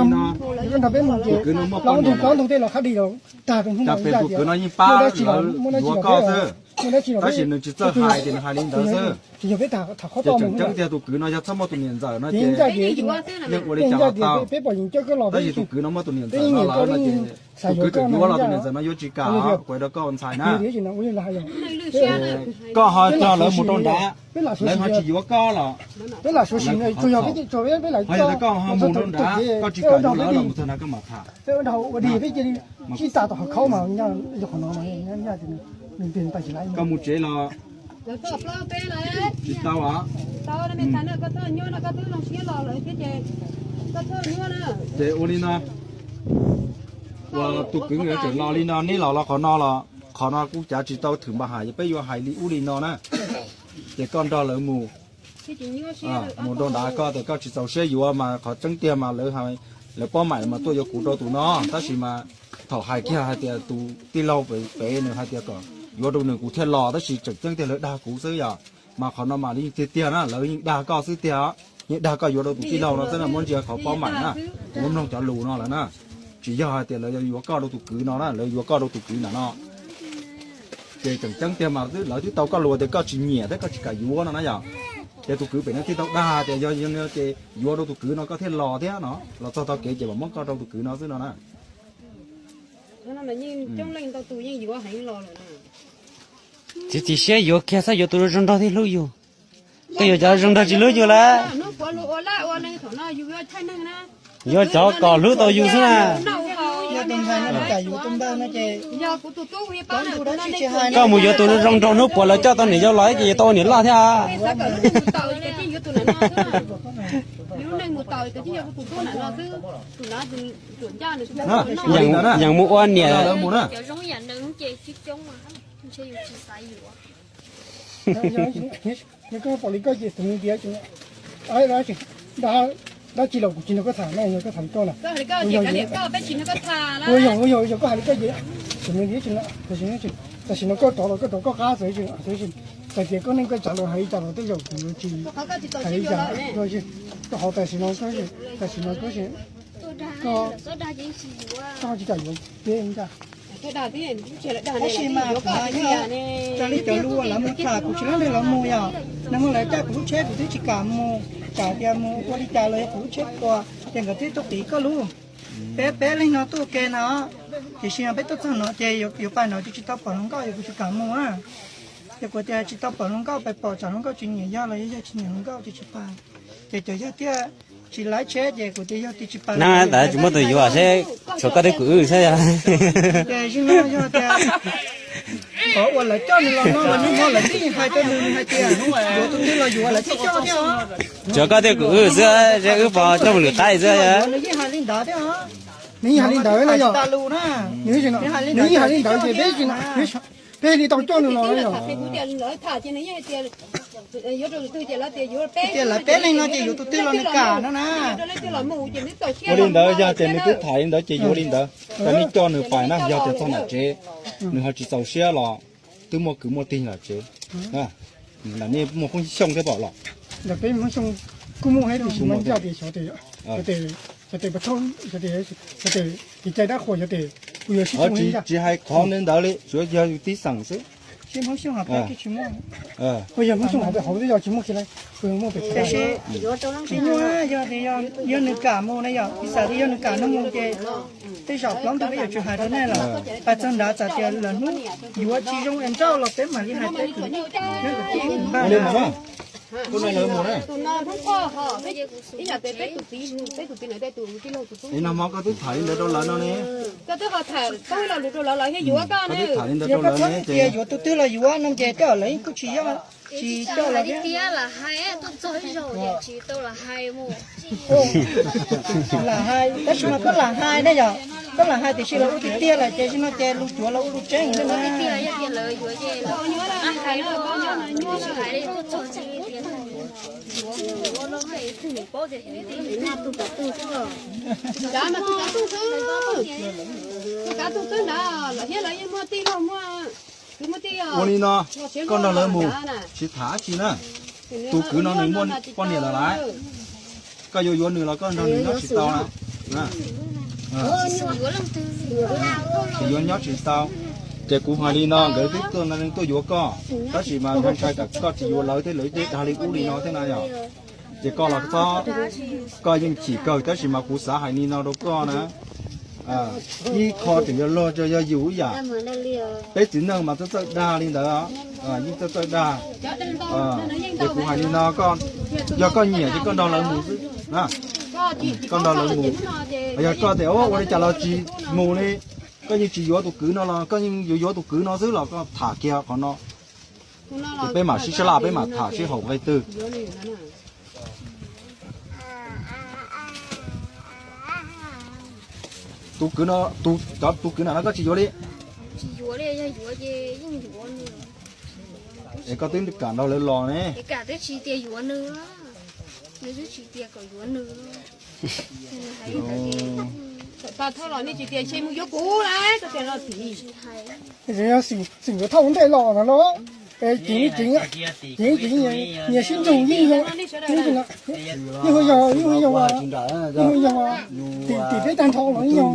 nrog peb mus ces plaub ntug plaub ntug tej los khab di los tag rau hnub no ib yam tias muaj dab tsi los muaj dab tsi los peb, tab sis nws tsis txawj hais ces nws hais li ntawd xwb. Ces yog peb tham qhov toj mus tiag tus kwv no yog txhob muaj tus niam ntxawm no ces yeej ua li cas los tau. Peb pom yeej coj koj los, tab sis tus kwv no muaj tus niam ntxawm no lawm no ces tus kwv tseem yuav los tus niam ntxawm no yuav tsis kam kuv rau koj ua ntxhais na. Koj ho coj lawv mus rau nrad, lawv ho tsis yuav koj los, ho yog tias koj ho mus rau nrad koj tsis kam yuav lawv los mus txog nrad koj mam tham. Koj mus tsev los tsis tau os. Ces ua li no, uas tus kwv nkawd tseem los li no, neb los los qhov no los qhov no kuj cav tsis tau thwm npa hais, peb yuav hais li ub li no na. Ces koj nrog lawv mus mus rau nrad, koj tias koj tsis txaus siab yuav mas qhov tseeb tiag mas lawv, lawv pab maim mas tuaj yuav kuv rau tus no, tab sis mas thaum hais kiag hais tias tus tij laug pem nws hais tias kom yuav rau nws kuv thiaj los, tab sis tseem ceeb tiag lawv dag kuv xwb yom. Mas qhov no mas yeej tiag tiag na, lawv yeej dag koj xwb tiag, yeej dag koj yuav rau tus tij laug no xwb na, muab ntsia qhov pab maim na, kuv muab mloog cov lus no lawm na. Tsis yog hais tias lawv yuav koj rau tus kwv no na, lawv yuav koj rau tus kwv ntawm no. Ces tseem ceeb tiag mas lawv twb tau koj lus tias koj tsis nyiam thiab koj tsis kam yuav no na yom. Ces tus kwv pem no thiaj tau dag tias yog ces yuav rau tus kwv no koj thiaj los thiab no, los txog tau kev ces mam muab koj rau tus kwv no xwb no na. Txiav txim siab yuav kiag, txhob yuav tus zoo nraug thiaj hlub yus. Koj yuav cov zoo nraug tsis hlub yus lawm. Yuav cov kom hlub tau yus xwb na. Hais no cas yuav tus npawg no ces, yog kuv tus tub, koj mus yuav tus zoo nraug hnub puas lawv coj tau niam yau los ces yuav tau ua niam loj thiab. Yeej mus ua niam. Yog koj pom li koj ces tus ntiav, dab tsi los kuv tsis nrog koj tham na, yog koj tham li koj na. Ua yog, ua yog, yog koj hais li koj ces tus ntiav, tam sim no koj rov los koj rov koj qab txawm, txawm tias koj neej koj tsav los hais li cas los tej zaum kuv yuav tsis hais li cas. Rau qhov tam sim no koj, tam sim no koj, koj tsis kam yuav peb ntag. Tab sis mas kuv hais yog, raws li cov lus uas lawv mus tham kuv tsis laib leeg lawv mus yog, nag hmo lawv coj kuv lub tsheb kuv twb tsis kam mus, tsam tias mus ua li cas los yog kuv lub tsheb puas ces nkawd twb tuaj qiv koj lub. Peb peb leeg no tuaj ua ke no, tiam sis peb tuaj txog no ces yuav pais no ces tsis tau pom hluas nkauj, yog kuv tsis kam mus. Ces kuv tias tsis tau pom hluas nkauj, pais pom tsam hluas nkauj tsis nyiam yog los yog yog tsis nyiam hluas nkauj ces tsis pais. Ces cov yog thiaj tsis laib tsheb ces kuv tias yog tias tsis pais na, tas tsis muaj tus yuav seb, tshuav koj thiab kuv wb xwb yog. Ces yog tias qhov uas lawv coj nws los no mas nws mo lawv twb hais rau nws hais tias yuav tus twg los yuav, lawv thiaj coj thiab. Tshuav koj thiab kuv wb xwb, seb wb puas coj mus lwm qaib xwb. Nws yeej hais li ntawd thiab. Nws yeej hais li ntawd na yog. Nws yeej hais li ntawd ces peb, peb li tau coj nws los yog. Tias lawv peb leeg no ces yuav tus twg los nws kam no na. Ua li ntawd yog tias nws twb tham li ntawd ces yuav li ntawd. Ces nej coj nws pais na, yog tias txog nram tsev nws ho tsis txaus siab los twb muaj kwv muaj tij nram tsev, nej muaj Hmoob Xyooj thiab pom los. Ntawm peb Hmoob Xyooj kuj muaj thiab, tab sis mas yog tias xyov tias, xyov tias, xyov tias, xyov tias kev cai dab qhuas xyov tias kuv yuav sib, tsis hais qhov ntawd li, tsuav yog yus tib xeem xwb. Sib Hmoob Xyooj hauv peb tsis muaj, yog Hmoob Xyooj hauv peb hauv twb yog tsis muaj kiag li, kuv yuav muaj pem tsis muaj, yog tias yog nws kam mus na yog, piv xam tias yog nws kam nws mus ces tej zaum plaub ntug peb yuav tsis hais rau nej lawm. Pais txog nrad txawm tias lawv hnub yuav tsis zoo es nrauj los peb mam li hais peb tus nyob tus tij npaj. Nag hmo koj twb tham li ntawd rau lawv no ne. Koj twb tham li ntawd rau lawv ne ces yuav tus twg los yuav no ces tej zaum lawv yeej kuj tsis yog, tsis coj los thiab. Lam hais, tab sis mas koj lam hais ne yog, koj lam hais tiam sis lawv ua tiag tiag lawm ces no ces lus cuav los ua lus tseeb na. Ua li no, koj nrog lawv mus, tsis tham dab tsi na. Tus kwv no nws muaj poj niam lawm lawm, koj yuav yuav nws los koj nrog nws nyob tsis tau na. Tsis yuav nyob tsis tau. Ces kuv hais li no, nkawd twb tuaj, tuaj yuav koj, tab sis mas ntshai ntshai kom koj tsis yuav lawv thiab lawv dag li ub li no thiab na yog. Ces koj los txhob, koj yeej chim kawg tab sis mas kuv xav hais li no rau koj na. Ib qho tseem yuav luag tso yog yus ib yam. Peb txiv neej mas txawj txawj dag li ntawd, yeej txawj txawj dag. Ces kuv hais li no, yog koj nyiam ces koj nrog lawv mus xwb. Koj nrog lawv mus, yog koj tias ua li cas los tsis mus li, koj yeej tsis yuav tus kwv no los koj yeej yuav yuav tus kwv no xwb los koj tham kiag qhov no. Ces peb mam sib sab laj peb mam tham sib haum nqe twg. Tus kwv no, cov tus kwv na no koj tsis yuav li. Es koj twb kam nrog lawv los ne. Xeem yuav thauj ntej los no, ceev ceev ceev ceev nyias sib nrug yeej yog, yeej yog, yeej yog, yeej yog tim peb tag nrho los yeej yog.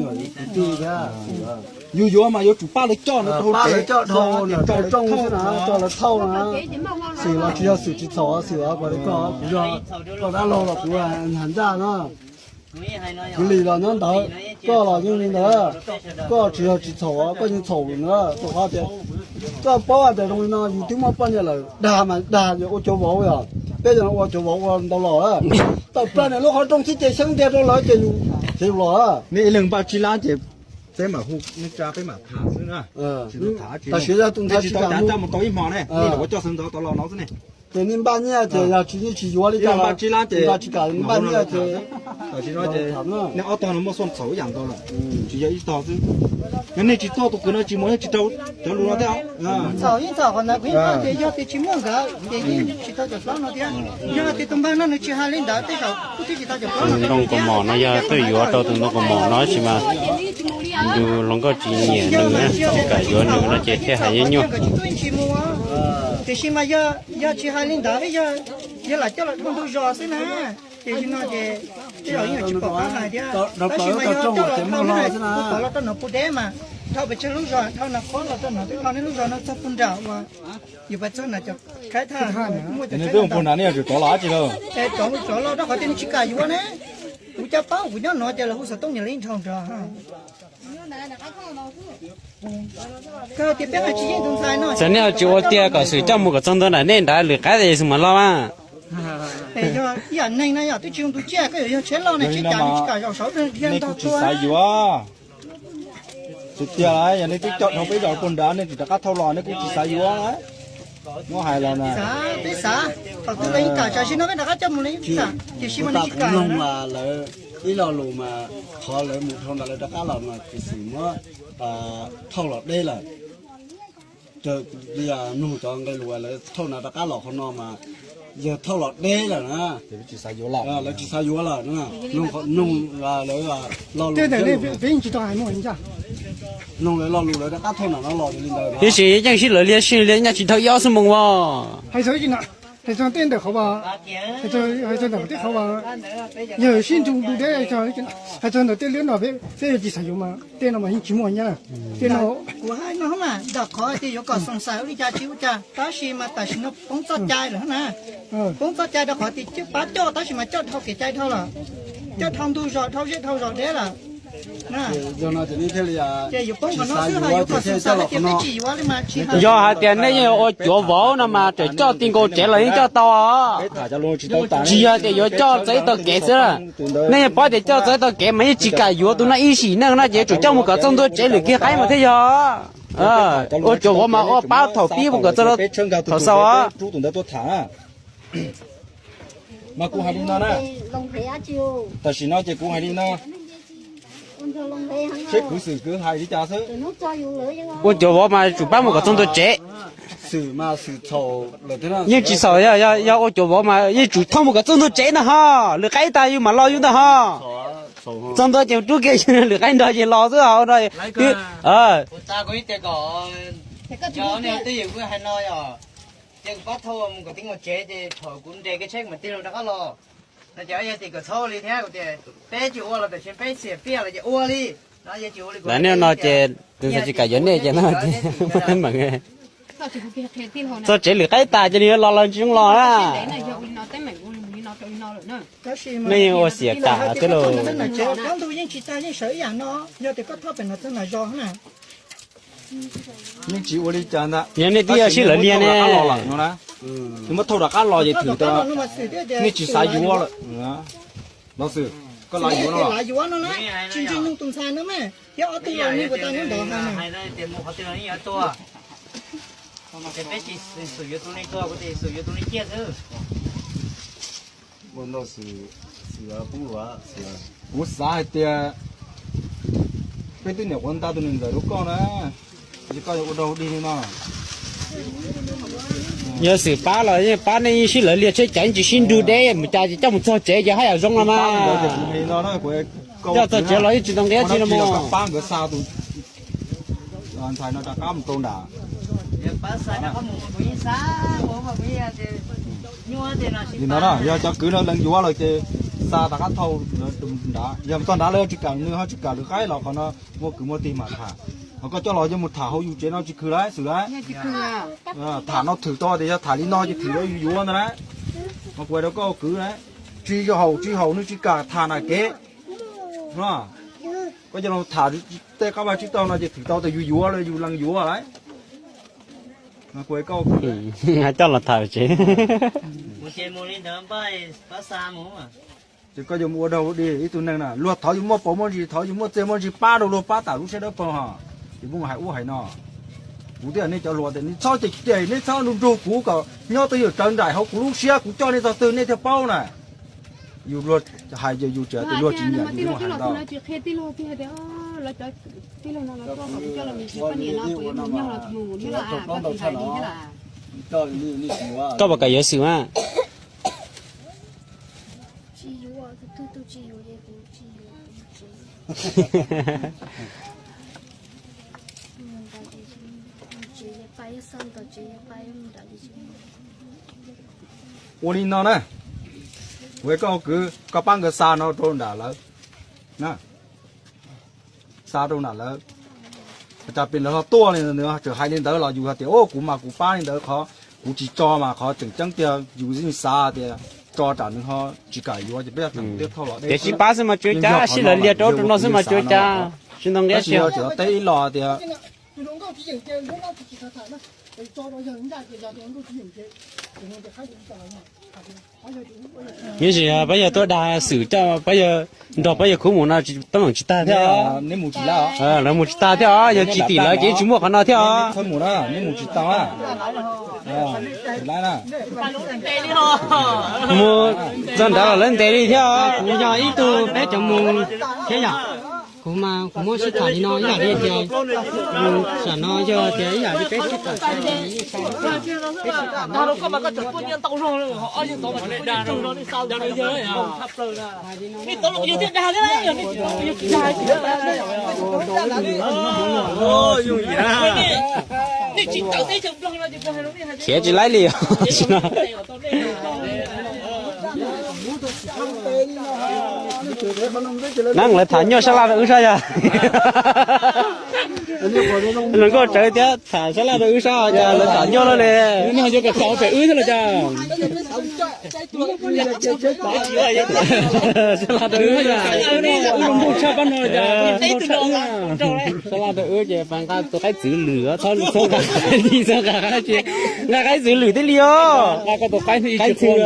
Yus yuav mas yuav tsum pab lawv coj no, pab lawv coj dhau, coj lawv thauj na. Xwm los tsis yog xwm tsis txhaum, xwm os, kuv yog koj dab laug los kuv hais ncaj na. Kwv Lis los nyob ntawd, koj los yeej li ntawd. Koj tsis yog tsis txhaum, koj yeej txhaum na, rau qhov tias koj paub hais tias zoo li no yus twb muaj poj niam lawm, dag mas dag ua cov vauv yog, peb cov no ua cov vauv ua ntau los, tawm plaws niam lub qhov rooj xwb ces xyeeb ntiag rau lawv ces yus, ces yus los. Nej ib leeg npaj tsib lab ces peb mam hu neej tsa peb mam tham xwb na. Tam sim yog tus ntxhais tsis kam mus, mus tau ib hmo ne, nej ua coj xeev ntxov tau los no xwb ne. Ces nej npaj nyiaj ces yog tsis, nej tsis yuav li cas, npaj tsis kam npaj nyiaj ces tam sim no ces nej ob tog no muaj xuaj txhaum ib yam ntau lawm, tsis yog ib tog xwb. Yog nej tsis tuaj tus kwv no tsis mus yeej tsis rau cov lus no thiab. Txhaum yeej txhaum qhov ntawd kuv yeej paub tias yog tias tsis muaj nkawd ces yeej tsis tau cov plaub no thiab. Yog tias tus npawg no nws tsis hais li ntawd tej zaum kuj twb tsis tau cov plaub no. Tus ntoo kaus mom no yog twb yuav rau tus ntoo kaus mom no tab sis mas nws hluas nkauj tsis nyiam nws, tsis kam yuav nws no ces thiaj hais yeej nyuaj. Tiam sis mas yog tsis hais li ntawd, yog lam coj los dhau ntug zos xwb na, ces no ces tej zaum yeej tsis pom qab hais thiab. Tab sis mas yog coj los dhau, kuv tov los rau no puv deb mas dhau pes tsawg lub zos, dhau no qhuav los rau no twb dhau nej lub zos no txog puag nram uas yuav pas txog na cov khaib thaj muaj cov khaib thaj. Rov los rov los rau qhov tias nws tsis kam yuav ne. Kuv coj paub kuv nyob no ces lawv hu xov tooj nyiam li dhau nrog. Txawm nej tsis ua tiag kom xwm coj mus kom txog ntua nram nej nrad lwm qaib tas xwm mam los mas. Yog ib yam neeg na yom, twb tsis zoo tus tsiaj koj yuav yog tsheb loj ne, tsis cas tsis kam zaum saud dhia ntog tsis xav yuav. Tiag tiag, yog nej twb coj dhau peb zos puag nrad nej tsis rov qab thauj los nej kuj tsis xav yuav. Muab hais los na. Xav, peb xav, thaum twg los yeej kam, tam sim no peb rov qab coj mus los yeej kam, tiam sis mas nws tsis kam. Lawv ib lo lus mas qhov lawv mus dhau ntawd lawv rov qab los mas tsis xwm muab thauj los deb lawm. Nug cov nqe lus lawv thauj na rov qab los qhov no mas yog thauj los deb lawm na. Lawv tsis xav yuav lawm. Nug lawv lo lus, nug lawv lo lus lawv rov qab thauj na no los li ntawd. Tiam sis yeej sib lawv liag sib liag nyob tsis dhau ib ob xuab moos as. Hais txog tej ntawm qhov, hais txog ntawm tej qhov yawg sib nrug nrug deb, hais txog ntawm tej liab no peb yuav tsis xav yuav mas tej no mas yeej tsis muaj nyab. Tej no kuv hais no mas ntawm qhov tias yuav kom xoom xaim ua li cas tsis ua cas, tab sis mas tam sim no poob txoj cai lawm na. Poob txoj cai rau qhov tias pab coj tab sis mas coj dhau kev cai dhau lawm, coj dhau ntug zos dhau zej dhau zos deb lawm. Ces yuav poob qhov no xwb, yuav kom xoom xaim tias peb tsis yuav li mas tsis hais. Yog hais tias nej yeej ua cuav vauv no mas txawm coj ti nkaus tsev los yeej coj tau. Tsis yog tias yuav coj txog ib tog kev xwb. Nej yeej paub tias coj txog ib tog kev mas yeej tsis kam yuav tus no ib sim neej no ces yuav tsum coj mus kom txog ntua tsev lwm kiag qaib mas thiaj yog. Ua cuav vauv mas ua pab thaum pib mus kom txog thaum xaus. Mas kuv hais li no na, tam sim no ces kuv hais li no, seb kwv xwm kwv hais li cas xwb. Ua cuav vauv mas tsum pab mus kom txog ntua tsev. Yeej tsis xaus, yog ua cuav vauv mas yeej tsum thauj mus kom txog ntua tsev ntag ho, lwm qaib tas yus mam los yus ntag ho. Txog ntua ces rub kiag lwm qaib nrog ces los xwb ho. Ces kuv pab thauj mus kom tib nkaus tsev ces thaum kuv nres kev tsheb mam tig los rov qab los. No ces yog tias kom txhob ua li thiab, kuv tias peb tsis ua los tam sim peb xiam piaj los ces ua li. Lawv niaj no ces tus ntxhais tsis kam yuav nej ces no ces muaj teeb meem. Txog tsev lwm qaib tas ces nws yuav los los tsis zoo los na. Nej yeej ua xiam kam thiab lauj. Yeej tsis tas, yeej sawv ib yam no, yog tias koj thauj pem no txog nram zos na. Yeej tsis ua li cas ntag. Yog nej twb yog sib lawv liag ne, muab thauj rov qab los ces thwm tau, nej tsis xav yuav lawm. Los xwm, koj lav yuav no los? Tsis ntseeg nug tus ntxhais no mas, thiab ob tug los nug puas tau nyob ntawd hais na. Kuv xav hais tias peb twb niam quav nta tus niam ntxawm rau koj na, es koj yuav ua rau dig li no. Yog xwm pab los yeej pab, nej yeej sib lawv liag tsheb cav yeej tsis sib nrug deb, mus cas ces coj mus txog tsev ces haj yam zoo los mas. Coj txog tsev los yeej tsis tau nqi dab tsi no mas. Pab nkawd xa tus ntxhais no rov qab mus rau nram. Li no na, yog cov kwv no lees yuav lawm ces xa rov qab thauj nrad, yog txog nrad lawv tsis kam, nws ho tsis kam lwm qaib los qhov no muaj kwv muaj tij mam tham. Ho koj coj los yuav mus tham hauv yus tsev no tsis khwv lawm xwm lawm. Tham no thwm tau tias yog tham li no ces thwm yuav yuav ntag na. Mas kuv hais rau koj kwv na, tsis haum tsis haum nws tsis kam tham nram kev. Koj coj los tham tej qab vaj tsib taug no ces thwm tau tias yus yuav los yus lees yuav lawm. Mas kuv hais koj kwv, coj los tham tsev. Ces koj yuav mus ua dog ua dig ib tug neeg na, luag thov yus muaj paus muaj ntsis, thov yus muaj txiaj muaj ntsig pab rau luag, pab tam lub siab dawb paug ho, yus muaj hais ub hais no. Kuv twb hais nej cov hluas tias nej txhob cem cem, nej txhob nrug nrug kuv kom nyob twj ywm raws nraim hauv kuv lub siab, kuv coj nej txog twg nej thiaj paub na. Yus luag hais ces yus tseem tias luag tsis nyiam yus, yus hais ntau. Koj puas kam yuav xwm mas? Ua li no na, kuv hais koj kwv, koj pab nkawd xa no rau nram lawv, xa rau nram lawv. Has tas pem lawv ho tuaj li ntawd, nws tseem hais li ntawd los yus hais tias, o, kuv mas kuv pab li ntawd qhov kuv tsis tso mas qhov tseem ceeb tiag yus yeej xav tias tso tsam nws ho tsis kam yuav ces peb tau tiab thauj los deb. Tiam sis pab xwb mas tsuav cas, sib lawv liag rau rau no xwb mas tsuav cas, tsis ntau nqi tiag. Teb ib los tias Nyob sis pab yawg tuaj dag xwm coj pab yawg nrog pab yawg khub mus no tsis, teeb meem tsis tag thiab os. Neb mus tsis tag, lawv mus tsis tag thiab os, yog tsis tim lawv ces yeej tsis muaj qhov no thiab os. Neb mus tsis tau, mus txog nrad los lawv ntes li thiab os. Kuv yog ib tug peb cov mus thiab yom. Kuv mas kuv muab sib tham li no ib yam li tias, tam no yog tias ib yam li peb sib tham, peb sib tham no. Khiav tsis laib li os. Neeb, lawv tham nyuaj sab laj rau wb sab yog. Hluas nkauj tsawv thiab tham sab laj rau wb sab, cas lawv tham nyuaj luaj li. Sab laj rau wb, wb zoo nkauj tshaj pab no, cas zoo nkauj tshaj wb. Sab laj rau wb ces nqa tus qaib txwv lwm, txhob nqa li, txhob nqa qaib txwv lwm thiaj li os. Qaib txwv.